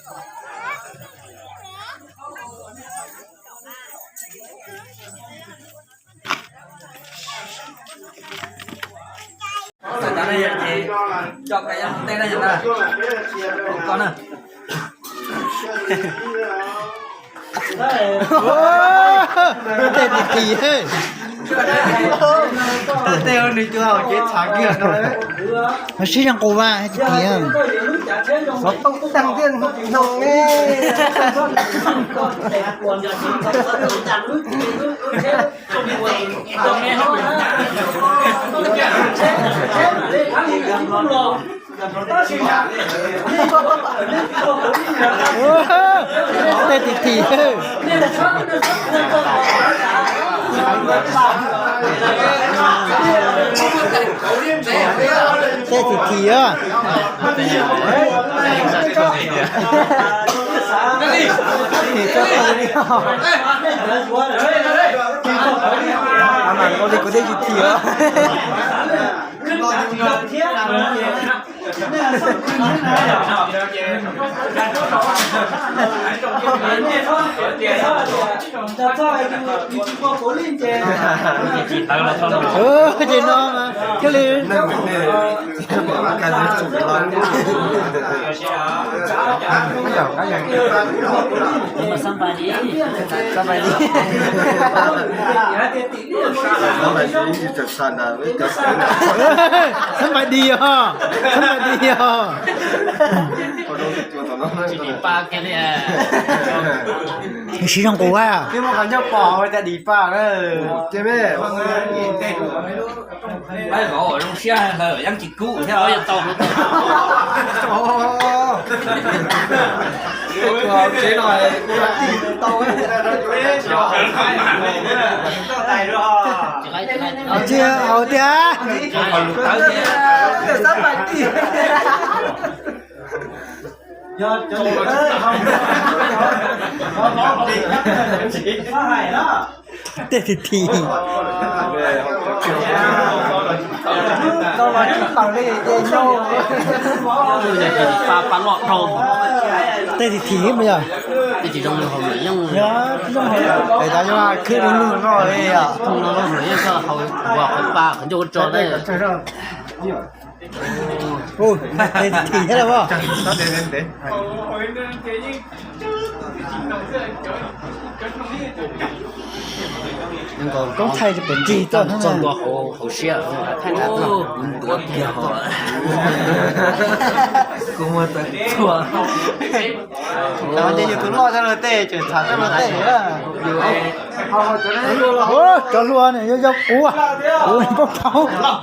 Tej tim tim, tej nws cua hauv cev txhav kiag no. Sib zoo qus vas tim tim. Xov tooj tag thiab no ne. Tej tim tim. Tej tim tim. Kuv tej tim tim. Ces no mas thiaj li. Xab npais dis os, xab npais dis os. Sib zoo qus vas. Tsis hau tiag. Tej tim tim. Tej tim tim mas yog. Tej tim zoo, yog zoo, es tas yog khwb lug lug no li os. Ua, tej tim tim thiab los as. Koob thaij pem nrig tuaj txog ntua hauv siab, thaij ntuav kiag hauv. Kuv muaj txhua. Ces yus tus loj coj luag tej, tseem txhav coj luag tej. Cov hluas ne yog yog kuv, kuv paub tau.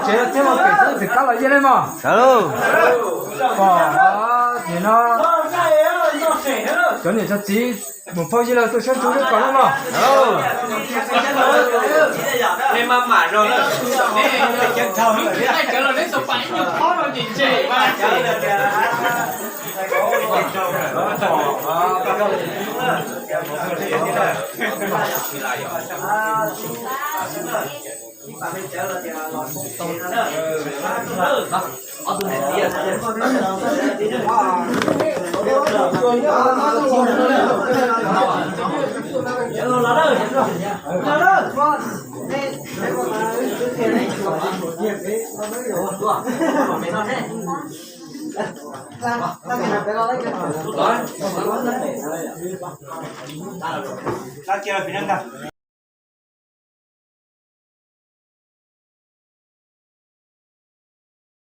Tsev thiab los pem xwb txwm kab los yeej ne mog. Pom, ces no cov niam cov txiv mus phauj yij laug tuaj saib tsuv lub kaus no mog.